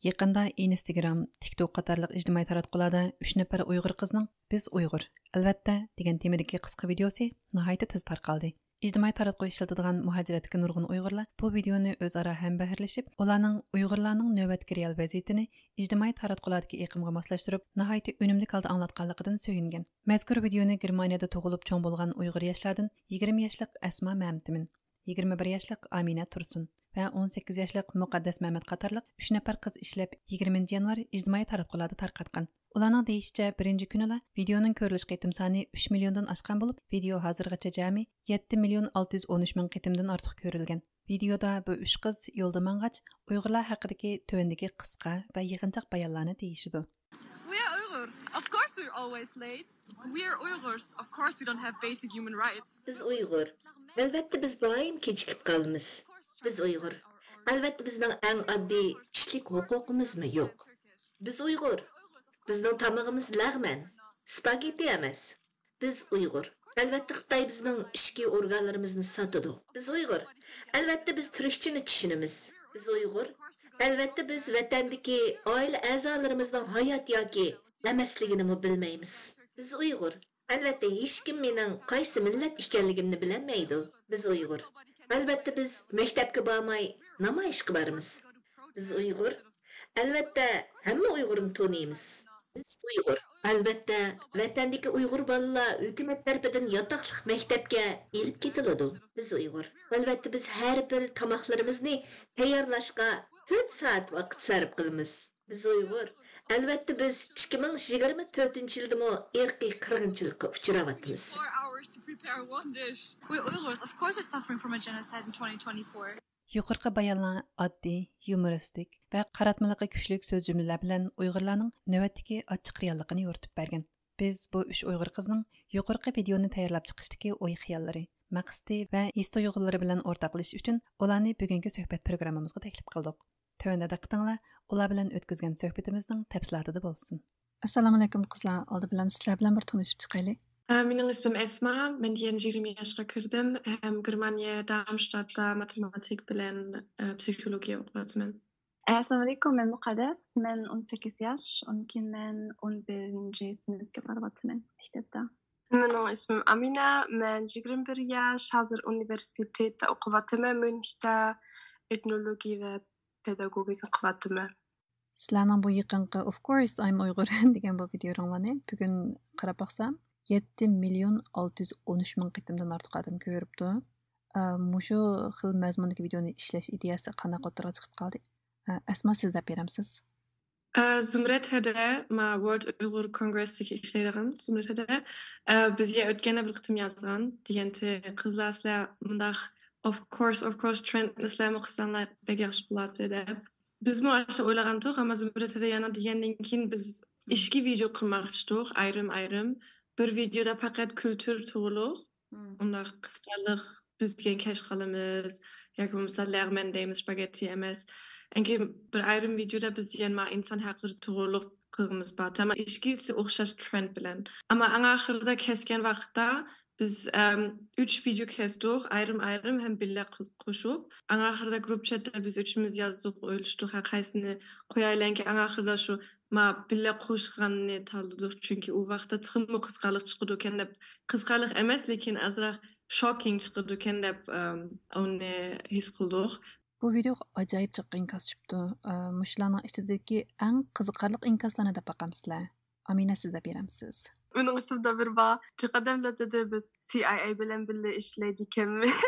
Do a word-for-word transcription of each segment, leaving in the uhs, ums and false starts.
يېقىندا ئىنستگرام، تىكتوك قاتارلىق ئىجتىمائىي تاراتقۇلاردا ئۈچ نەپەر ئۇيغۇر قىزنىڭ «بىز ئۇيغۇر، ئەلۋەتتە» دېگەن تېمىدىكى قىسقا ۋىدېئوسى ناھايىتى تېز تارقالدى. ئىجتىمائىي تاراتقۇ ئىشلىتىدىغان مۇھاجىرەتتىكى نۇرغۇن ئۇيغۇرلار بۇ ۋىدېئونى ئۆزئارا ھەمبەھىرلىشىپ، ئۇلارنىڭ ئۇيغۇرلارنىڭ نۆۋەتتىكى رېئال ۋەزىيىتىنى ئىجتىمائىي تاراتقۇلاردىكى ئېقىمغا ماسلاشتۇرۇپ، ناھايىتى ئۈنۈملۈك ھالدا ئاڭلاتقانلىقىدىن سۆيۈنگەن. مەزكۇر ۋىدېئونى گېرمانىيەدە تۇغۇلۇپ چوڭ بولغان ئۇيغۇر ياشلاردىن يىگىرمە ياشلىق ئەسما مەمتىمىن، يىگىرمە بىر ياشلىق ئامىنە تۇرسۇن ۋە ئون سەككىز ياشلىق مۇقەددەس مەمەت قاتارلىق ئۈچ نەپەر قىز ئىشلەپ، يىگىرمىنچى يانۋار ئىجتىمائىي تاراتقۇلاردا تارقاتقان. ئۇلارنىڭ دېيىشىچە، بىرىنچى كۈنىلا ۋىدېئونىڭ كۆرۈلۈش قېتىم سانى ئۈچ مىليوندىن ئاشقان بولۇپ، ۋىدېئو ھازىرغىچە جەمئىي يەتتە مىليون ئالتە يۈز ئون ئۈچ مىڭ قېتىمدىن ئارتۇق كۆرۈلگەن. ۋىدېئودا بۇ ئۈچ قىز يولدا ماڭغاچ، ئۇيغۇرلار ھەققىدىكى تۆۋەندىكى قىسقا ۋە يىغىنچاق بايانلارنى دېيىشىدۇ. We are Uyghurs. Of course we're always late. We are Uyghurs. Of course we don't have basic human rights. بىز ئۇيغۇر. ئەلۋەتتە، بىز دائىم كېچىكىپ قالىمىز. بىز ئۇيغۇر. ئەلۋەتتە، بىزنىڭ ئەڭ ئاددىي كىشىلىك ھوقۇقىمىزمۇ يوق. بىز ئۇيغۇر. بىزنىڭ تامىقىمىز لەغمەن، سپاگېتتى ئەمەس. بىز ئۇيغۇر. ئەلۋەتتە، خىتاي بىزنىڭ ئىچكى ئورگانلىرىمىزنى ساتىدۇ. بىز ئۇيغۇر. ئەلۋەتتە، بىز تۈركچىنى چۈشىنىمىز. بىز ئۇيغۇر. ئەلۋەتتە، بىز ۋەتەندىكى ئائىلە ئەزالىرىمىزنىڭ ھايات ياكى ئەمەسلىكىنىمۇ بىلمەيمىز. بىز ئۇيغۇر. ئەلۋەتتە، ھېچكىم مېنىڭ قايسى مىللەت ئىكەنلىكىمنى بىلەلمەيدۇ. بىز ئۇيغۇر. ئەلۋەتتە، بىز مەكتەپكە بارماي، نامايىشقا بارىمىز. بىز ئۇيغۇر. ئەلۋەتتە، ھەممە ئۇيغۇرنى تونۇيمىز. بىز ئۇيغۇر. ئەلۋەتتە، ۋەتەندىكى ئۇيغۇر بالىلار ھۆكۈمەت تەرىپىدىن ياتاقلىق مەكتەپكە ئېلىپ كېتىلىدۇ. بىز ئۇيغۇر. ئەلۋەتتە، بىز ھەر بىر تاماقلىرىمىزنى تەييارلاشقا تۆت سائەت ۋاقىت سەرپ قىلىمىز. بىز ئۇيغۇر. ئەلۋەتتە، بىز ئىككى مىڭ يىگىرمە تۆتىنچى يىلدىمۇ ئىرقىي قىرغىنچىلىققا ئۇچراۋاتىمىز. Four hours to prepare one dish. We're Uyghurs. Of course we're suffering from a genocide in twenty twenty-four. يۇقىرىقى بايانلار ئاددىي، يۇمۇرىستىك ۋە قاراتمىلىقى كۈچلۈك سۆز جۈملىلەر بىلەن ئۇيغۇرلارنىڭ نۆۋەتتىكى ئاچچىق رېئاللىقىنى يورۇتۇپ بەرگەن. بىز بۇ ئۈچ ئۇيغۇر قىزنىڭ يۇقىرىقى ۋىدېئونى تەييارلاپ چىقىشتىكى ئوي-خىياللىرى، مەقسىتى ۋە ھېس-تۇيغۇلىرى بىلەن ئورتاقلىشىش ئۈچۈن ئۇلارنى بۈگۈنكى سۆھبەت پروگراممىمىزغا تەكلىپ قىلدۇق. تۆۋەندە دىققىتىڭلار ئۇلار بىلەن ئۆتكۈزگەن سۆھبىتىمىزنىڭ تەپسىلاتىدا بولسۇن. ئەسسالامۇئەلەيكۇم قىزلار، ئالدى بىلەن سىلەر بىلەن بىر تونۇشۇپ چىقايلى. ئە، مېنىڭ ئىسمىم ئەسما، مەن يەنە يىگىرمە ياشقا كىردىم ھەم گېرمانىيە دارمشتادتا ماتېماتىك بىلەن، ئە، پسىخولوگىيە ئوقۇۋاتىمەن. ئەسسالامۇ ئەلەيكۇم، مەن مۇقەددەس، مەن ئون سەككىز ياش، ئۇنىڭ كېيىن مەن ئون بىرىنچى سىنىپكە بارىۋاتىمەن مەكتەپتە. مېنىڭ ئىسمىم ئامىنە، مەن يىگىرمە بىر ياش، ھازىر ئۇنىۋېرسىتېتتا ئوقۇۋاتىمەن، ميۇنختا ئېتنولوگىيە ۋە پېداگوگىكا قىلىۋاتىمەن. سىلەرنىڭ بۇ يېقىنقى «Of course I'm Uyghur» دېگەن بۇ ۋىدېئولىرىڭلارنى بۈگۈن قاراپ باقسام، يەتتە مىليون ئالتە يۈز ئون ئۈچ مىڭ قېتىمدىن ئارتۇق ئادەم كۆرۈپتۇ. ئە، مۇشۇ خىل مەزمۇندىكى ۋىدېئونى ئىشلەش ئىدىيەسى قانداق ئوتتۇرىغا چىقىپ قالدى؟ ئە، ئەسما، سىز دەپ بېرەمسىز؟ ئە، زۇمرەت ھەدە، ما World Uyghur Congress-تىكى ئىشلەيدىغان زۇمرەت ھەدە. ئە، بىزگە ئۆتكەندە بىر قېتىم يازغان، دېگەنتى، قىزلار، سىلەر مۇنداق «Of course, of course» trendni سىلەرمۇ قىلساڭلار بەك ياخشى بولاتتى دەپ. بىزمۇ ئاشۇ ئويلىغانتۇق، ئەمما زۇمرەت ھەدە يەنە دېگەندىن كېيىن بىز ئىچكى ۋىدېئو قىلماقچىتۇق، ئايرىم-ئايرىم. بىر ۋىدېئودا پەقەت كۈلتۈر توغرۇلۇق، ئۇنداق قىزىقارلىق، بىز دېگەن كەچ قالىمىز ياكى بولمىسا لەغمەن دەيمىز، شپاگېتتى ئەمەس. ئەنكى بىر ئايرىم ۋىدېئودا بىز دېگەن ما ئىنسان ھەقلىرى توغرۇلۇق قىلغىمىز بار. تامام ئىككىلىسى ئوخشاش ترېند بىلەن. ئەمما ئەڭ ئاخىرىدا كەسكەن ۋاقىتتا بىز، ئەم، ئۈچ ۋىدېئو كەستۇق، ئايرىم-ئايرىم ھەم بىللە قو-، قوشۇپ. ئەڭ ئاخىرىدا گروپ چاتتا بىز ئۈچىمىز يازدۇق، ئويلىشتۇق، ھە، قايسىنى قويايلى. ئەنكى ئەڭ ئاخىرىدا شۇ ما بىللە قوشقاننى تاللىدۇق، چۈنكى ئۇ ۋاقىتتا تېخىمۇ قىزىقارلىق چىقىدۇكەن دەپ، قىزىقارلىق ئەمەس، لېكىن ئازراق شوكىنگ چىقىدۇكەن دەپ، ئەم، ئۇنى ھېس قىلدۇق. بۇ ۋىدېو ئاجايىپ جىق ئىنكاس چۈشۈپتۇ. ئە، مۇشۇلارنىڭ ئىچىدىكى ئەڭ قىزىقارلىق ئىنكاسلارنى دەپ باقامسىلەر؟ ئامىنە، سىز دەپ بېرەمسىز؟ ئۇنىڭ ئىچىدە بىر بار، جىق ئادەملەر دېدى، بىز سى ئاي ئەي بىلەن بىللە ئىشلەيدىكەنمىز.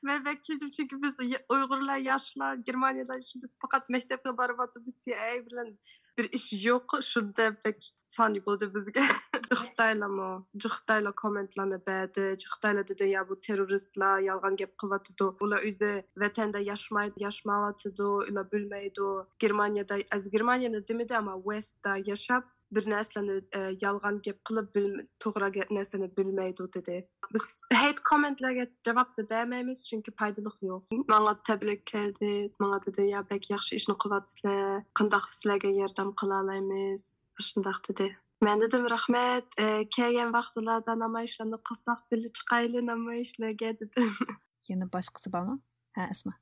مەن بەك كۈلدۈم، چۈنكى بىز يا-، ئۇيغۇرلار، ياشلار گېرمانىيەدە، بىز پەقەت مەكتەپكە بارىۋاتىمىز، سى ئاي ئەي بىلەن بىر ئىش يوق، شۇنداق بەك فاننى بولدى بىزگە. جىق خىتايلارمۇ، جىق خىتايلار كوممېنتلارنى بەردى. جىق خىتايلار دېدى، يا بۇ تېررورىستلار يالغان گەپ قىلىۋاتىدۇ. ئۇلار ئۆزى ۋەتەندە ياشىماي-، ياشىمايۋاتىدۇ، ئۇلار بىلمەيدۇ. گېرمانىيەدە، ئەز گېرمانىيەنى دېمىدى، ئەمما ۋېستتا ياشاپ، بىر نەرسىلەرنى، ئە، يالغان گەپ قىلىپ، بىلم-، توغرا گە-، نەرسىنى بىلمەيدۇ دېدى. بىز ھەيت كوممېنتلارغا جاۋاب بەرمەيمىز، چۈنكى پايدىلىق يوق. ماڭا تەبرىك كەلدى، ماڭا دېدى، يا بەك ياخشى ئىشنى قىلىۋاتىسىلەر، قانداق سىلەرگە ياردەم قىلالايمىز؟ ئاشۇنداق دېدى. مەن دېدىم، رەھمەت، ئە، كەلگەن ۋاقىتلاردا نامايىشلارنى قىلساق، بىللە چىقايلى نامايىشلارغا دېدىم. يەنە باشقىسى بارمۇ؟ ھە، ئەسما.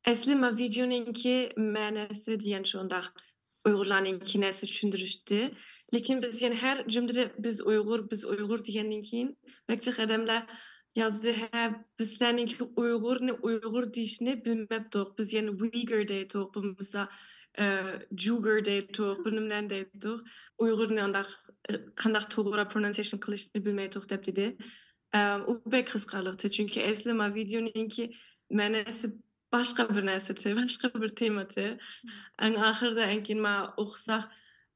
ئەسلى ما ۋىدېئونىڭكى مەنىسى دېگەن شۇنداق ئۇيغۇرلارنىڭكى نەرسە چۈشەندۈرۈشتى. لېكىن بىز يەنە ھەر جۈملىدە بىز ئۇيغۇر، بىز ئۇيغۇر دېگەندىن كېيىن بەك جىق ئادەملەر يازدى، ھە، بىز سىلەرنىڭكى ئۇيغۇرنى ئۇيغۇر دېيىشنى بىلمەپتۇق. بىز يەنە ۋىگور دەيتۇق، بولمىسا، ئە، جۇگور دەيتۇق، بىلمەملەن دەيتۇق. ئۇيغۇرنى ئانداق، ئە، قانداق توغرا پرونانسىيەيشن قىلىشنى بىلمەيتۇق دەپ دېدى. ئە، ئۇ بەك قىزىقارلىقتى. چۈنكى ئەسلى ما ۋىدېئونىڭكى مەنىسى باشقا بىر نەرسىدى، باشقا بىر تېمىدى. ئەڭ ئاخىرىدا ئەنكىن ما ئوقۇساق،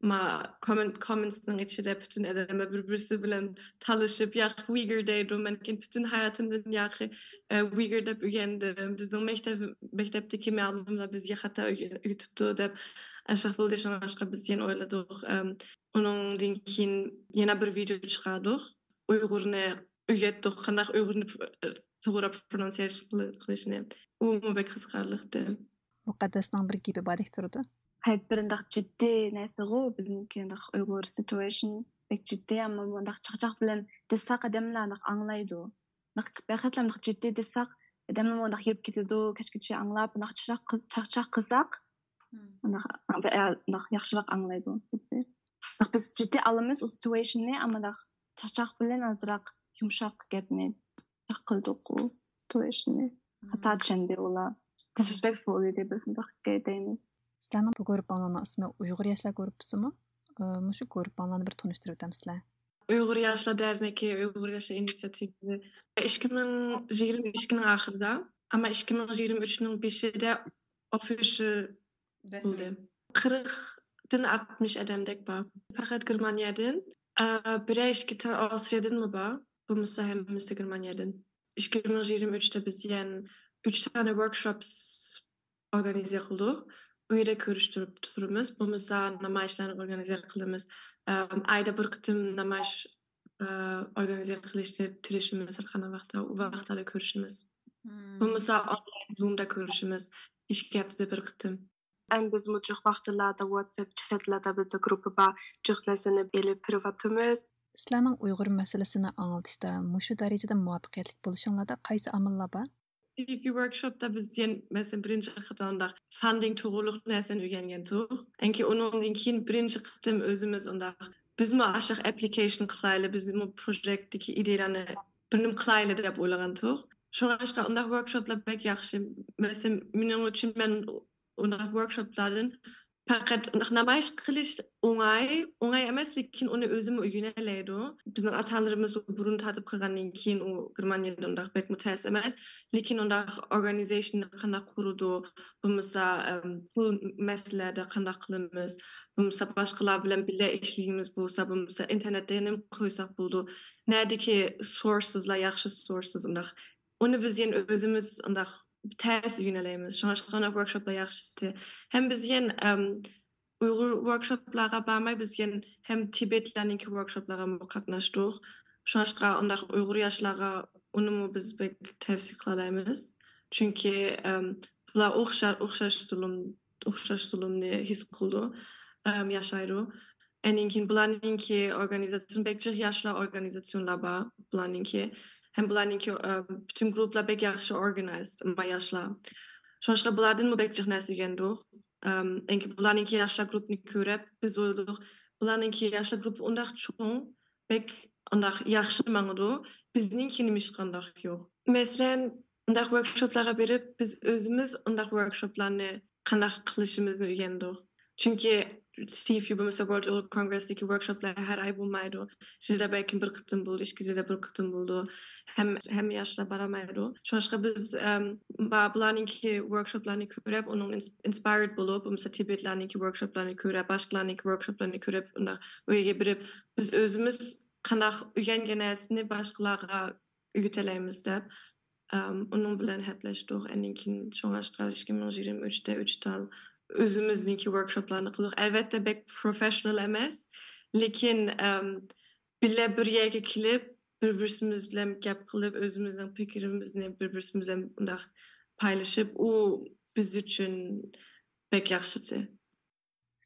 ما كوممېنت، كوممېنتسنىڭ ئىچىدە پۈتۈن ئادەملەر بىر-بىرسى بىلەن تالىشىپ، ياق، ۋىگور دەيدۇ، مەنكىن پۈتۈن ھاياتىمدىن ياخشى، ئە، ۋىگور دەپ ئۆگەندىم. بىزنىڭ مەكتەپ، مەكتەپتىكى مەلىملەر بىزگە خاتا ئۆگە-، ئۆگىتىپتۇ دەپ ئاشۇنداق بولدى. شۇڭلاشقا بىز يەنە ئويلىدۇق، ئەم، ئۇنىڭدىن كېيىن يەنە بىر ۋىدېئو چىقاردۇق. ئۇيغۇرنى ئۆگەتتۇق، قانداق ئۇيغۇرنى پ-، توغرا پرونسىيە قىلىشنى. ئۇمۇ بەك قىزىقارلىقتى. مۇقەددەسنىڭ بىر گېپى باردەك تۇرىدۇ. قەيت بىر ئۇنداق جىددىي نەرسىغۇ، بىزنىڭكى ئۇنداق ئۇيغۇر سىتۇئېيشن بەك جىددىي، ئەمما مۇنداق چاقچاق بىلەن دېسەك ئادەملەر ئۇنداق ئاڭلايدۇ. ئۇنداق بەخەتلەر ئۇنداق جىددىي دېسەك، ئادەملەر ئۇنداق يۈرۈپ كېتىدۇ، كەچكىچە ئاڭلاپ، ئۇنداق چاقچاق قىل-، چاقچاق قىلساق، ئۇنداق، ئۇنداق ياخشىراق ئاڭلايدۇ بىزنى. بىز جىددىي ئالىمىز ئۇ سىتۇئېيشننى، ئەمما چاقچاق بىلەن ئازراق يۇمشاق گەپنى قىلدۇق ئۇ سىتۇئېيشننى. خاتا چۈشەندى ئۇلار. دىسرېسپېكتفۇل ئىدى، بىز ئۇنداق دەيمىز. سىلەرنىڭ بۇ گۇرۇپپاڭلارنىڭ ئىسمى ئۇيغۇر ياشلار گۇرۇپپىسىمۇ؟ ئى، مۇشۇ گۇرۇپپاڭلارنى بىر تونۇشتۇرۇۋېتەمسىلەر؟ ئۇيغۇر ياشلار دەرنىكى، ئۇيغۇر ياشلار ئىنىسىياتىۋى ئىككى مىڭ يىگىرمە ئىككىنىڭ ئاخىرىدا، ئەمما ئىككى مىڭ يىگىرمە ئۈچنىڭ بېشىدا ئوفىشال بولدى. قىرىقتىن ئاتمىش ئادەمدەك بار. پەقەت گېرمانىيەدىن، ئە، بىرەر ئىككى تال ئاۋسترىيەدىنمۇ بار. بولمىسا ھەممىسى گېرمانىيەدىن. ئىككى مىڭ يىگىرمە ئۈچتە بىز يەنە ئۈچ دانە ۋوركشوپ ئورگانىزە قىلدۇق. ئۇ يەردە كۆرۈشتۈرۈپ تۇرىمىز. بولمىسا نامايىشلارنى ئورگانىزە قىلىمىز. ئەم، ئايدا بىر قېتىم نامايىش، ئە، ئورگانىزە قىلىشنى تىرىشىمىز ھەر قانداق ۋاقىتتا، ئۇ ۋاقىتلاردا كۆرۈشىمىز. بولمىسا ئونلاين زۇمدا كۆرۈشىمىز. ئىككى ھەپتىدە بىر قېتىم. ئەمما بىز مۇجۇق ۋاقىتلاردا ۋاتساپ چاتلاردا بىزدە گۇرۇپپا بار، جىق نەرسىنى ئېلىپ بېرىۋاتىمىز. سىلەرنىڭ ئۇيغۇر مەسىلىسىنى ئاڭلىتىشتا مۇشۇ دەرىجىدە مۇۋەپپەقىيەتلىك بولۇشۇڭلاردا قايسى ئامىللار بار؟ سىفى ۋوركشوپتا بىز يەنە، مەسىلەن، بىرىنچى قېتىم ئۇنداق فاندىنگ توغرۇلۇق نەرسىنى ئۆگەنگەنتۇق. ئەنكى ئۇنىڭدىن كېيىن بىرىنچى قېتىم ئۆزىمىز ئۇنداق، بىزمۇ ئاشۇ ئەپلىكەيشن قىلايلى، بىزمۇ پروجېكتتىكى ئىدىيەلەرنى بىرنېمە قىلايلى دەپ ئويلىغانتۇق. شۇڭلاشقا ئۇنداق ۋوركشوپلار بەك ياخشى. مەسىلەن، مېنىڭ ئۈچۈن مەن ئۇنداق ۋوركشوپلاردىن پەقەت ئۇنداق نامايىش قىلىش ئوڭاي، ئوڭاي ئەمەس، لېكىن ئۇنى ئۆزىمۇ ئۆگىنەلەيدۇ. بىزنىڭ ئاتا-ئانىلىرىمىز بۇرۇن تارتىپ قىلغاندىن كېيىن ئۇ گېرمانىيەدە ئۇنداق بەكمۇ تەس ئەمەس. لېكىن ئۇنداق ئورگانىزېيشننى قانداق قۇرىدۇ، بولمىسا، ئەم، پۇل مەسىلىلەردە قانداق قىلىمىز، بولمىسا باشقىلار بىلەن بىللە ئىشلىگىنىمىز بولسا، بولمىسا ئىنتېرنېتتە نېمە قويساق بولىدۇ، نەدىكى سورسلار ياخشى سورسلار ئۇنداق. ئۇنى بىز يەنە ئۆزىمىز ئۇنداق تەس ئۆگىنەلەيمىز. شۇڭلاشقا ئۇنداق ۋوركشوپلار ياخشىتى. ھەم بىز يەنە، ئەم، ئۇيغۇر ۋوركشوپلارغا بارماي، بىز يەنە ھەم تىبەتلەرنىڭكى ۋوركشوپلارغا قاتناشتۇق. شۇڭلاشقا ئۇنداق ئۇيغۇر ياشلارغا ئۇنىمۇ بىز بەك تەۋسىيە قىلالايمىز. چۈنكى، ئەم، بۇلار ئوخشا-، ئوخشاش زۇلۇم، ئوخشاش زۇلۇمنى ھېس قىلىدۇ، ئەم، ياشايدۇ. ئاندىن كېيىن بۇلارنىڭكى ئورگانىزاتسىيون، بەك جىق ياشلار ئورگانىزاتسىيونلار بار بۇلارنىڭكى. ھەم بۇلارنىڭكى، ئەم، پۈتۈن گۇرۇپپىلار بەك ياخشى ئورگانايزد، ما ياشلار. شۇڭلاشقا بۇلاردىنمۇ بەك جىق نەرسە ئۆگەندۇق. ئەم، ئەنكى بۇلارنىڭكى ياشلار گۇرۇپپىنى كۆرۈپ، بىز ئويلىدۇق، بۇلارنىڭكى ياشلار گۇرۇپپا ئۇنداق چوڭ، بەك ئۇنداق ياخشى ماڭىدۇ. بىزنىڭكى نېمىشقا ئۇنداق يوق؟ مەسىلەن، ئۇنداق ۋوركشوپلارغا بېرىپ، بىز ئۆزىمىز ئۇنداق ۋوركشوپلارنى قانداق قىلىشىمىزنى ئۆگەندۇق. چۈنكى سىتىف يۇ بولمىسا ۋورلد ئۇيغۇر كونگرېسدىكى ۋوركشوپلار ھەر ئاي بولمايدۇ. يىلدا بەلكىم بىر قېتىم بولىدۇ، ئىككى يىلدا بىر قېتىم بولىدۇ. ھەم-، ھەممە ياشلار بارالمايدۇ. شۇڭلاشقا بىز، ئەم، با-، بۇلارنىڭكى ۋوركشوپلارنى كۆرۈپ، ئۇنىڭدىن ئىنس-، ئىنسپايرد بولۇپ، بولمىسا تىبەتلەرنىڭكى ۋوركشوپلارنى كۆرۈپ، باشقىلارنىڭكى ۋوركشوپلارنى كۆرۈپ، ئۇنداق ئۆيگە بېرىپ، بىز ئۆزىمىز قانداق ئۆگەنگەن نەرسىنى باشقىلارغا ئۆگىتەلەيمىز دەپ، ئەم، ئۇنىڭ بىلەن ھەپىلەشتۇق. ئاندىن كېيىن شۇڭلاشقا ئىككى مىڭ يىگىرمە ئۈچتە ئۈچ تال ئۆزىمىزنىڭكى ۋوركشوپلارنى قىلدۇق. ئەلۋەتتە، بەك پروفېشنال ئەمەس، لېكىن، ئەم، بىللە بىر يەرگە كېلىپ، بىر-بىرسىمىز بىلەن گەپ قىلىپ، ئۆزىمىزنىڭ پىكرىمىزنى بىر-بىرسىمىز بىلەن مۇنداق پايلىشىپ، ئۇ بىز ئۈچۈن بەك ياخشىتى.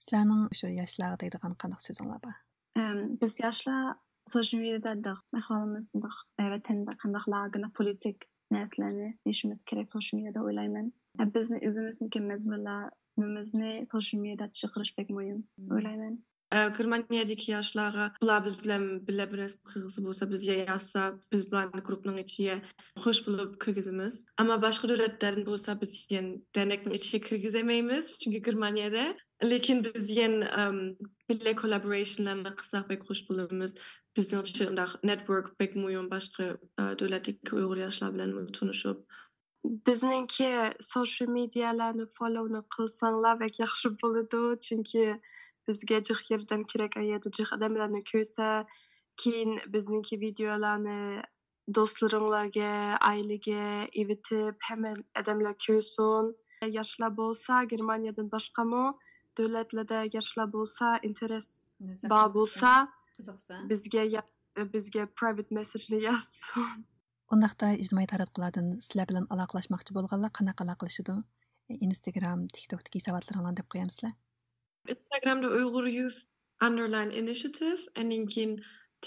سىلەرنىڭ شۇ ياشلارغا دەيدىغان قانداق سۆزۈڭلار بار؟ ئەم، بىز ياشلار سوشىيال مېدىيادا ئەھۋالىمىز شۇنداق، ۋەتەندە قانداق لاگېرنى، پولىتىك نەرسىلەرنى دېيىشىمىز كېرەك سوشىيال مېدىيادا ئويلايمەن. بىزنى ئۆزىمىزنىڭكى مەزمۇنلىرىمىزنى سوشىيال مېدىيادا چىقىرىش بەك مۇھىم ئويلايمەن. ئە، گېرمانىيەدىكى ياشلارغا، بۇلار بىز بىلەن بىللە بىر نەرسە قىلغۇسى بولسا، بىزگە يازسا، بىز بۇلارنى گۇرۇپنىڭ ئىچىگە قوش بولۇپ كىرگۈزىمىز. ئەمما باشقا دۆلەتلەردىن بولسا، بىز يەنە دەرنەكنىڭ ئىچىگە كىرگۈزەلمەيمىز، چۈنكى گېرمانىيەدە. لېكىن بىز يەنە، ئەم، بىللە كوللابورېيشنلارنى قىلساق بەك خوش بولىمىز. بىزنىڭچە ئۇنداق نېتورك بەك مۇھىم، باشقا، ئە، دۆلەتتىكى ئۇيغۇر ياشلار بىلەنمۇ تونۇشۇپ. بىزنىڭكى سوشىيال مېدىيالارنى فوللونى قىلساڭلار بەك ياخشى بولىدۇ، چۈنكى بىزگە جىق ياردەم كېرەك، ئەگەردە جىق ئادەملەرنى كۆرسە، كېيىن بىزنىڭكى ۋىدىيولارنى دوستلىرىڭلارغا، ئائىلىگە ئېۋىتىپ، ھەممە ئادەملەر كۆرسۇن. ياشلار بولسا، گېرمانىيەدىن باشقىمۇ دۆلەتلەردە ياشلار بولسا، ئىنتېرېس بار بولسا، قىزىقسا، بىزگە يا-، بىزگە پرايۋېت مېسسېجنى يازسۇن. ئۇنداقتا ئىجتىمائىي تاراتقۇلاردىن سىلەر بىلەن ئالاقىلاشماقچى بولغانلار قانداق ئالاقىلىشىدۇ؟ ئىنستاگرام، تىكتوكتىكى ھېساباتلىرىڭلارنى دەپ قويامسىلەر؟ ئىنستاگرامدا ئۇيغۇر يۇث ئاندېرلاين ئىنىشېتىف، ئاندىن كېيىن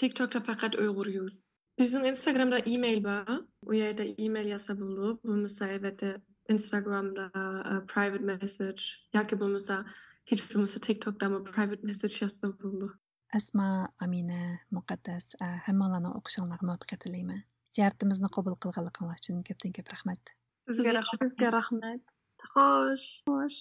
تىكتوكتا پەقەت ئۇيغۇر يۇث. بىزنىڭ ئىنستاگرامدا ئىمېيل بار، ئۇ يەردە ئىمېيل يازسا بولىدۇ، بولمىسا ئەلۋەتتە ئىنستاگرامدا، ئە، پرايۋېت مېسسېج ياكى بولمىسا ھېچ بولمىسا تىكتوكتامۇ پرايۋېت مېسسېج يازسا بولىدۇ. ئەسما، ئامىنە، مۇقەددەس، ئە، ھەممىڭلارنىڭ ئوقۇشۇڭلارغا مۇۋەپپەقىيەت تىلەيمەن. زىيارىتىمىزنى قوبۇل قىلغانلىقىڭلار ئۈچۈن كۆپتىن كۆپ رەھمەت. سىزگە رەھمەت. سىزگە رەھمەت. خوش. خوش.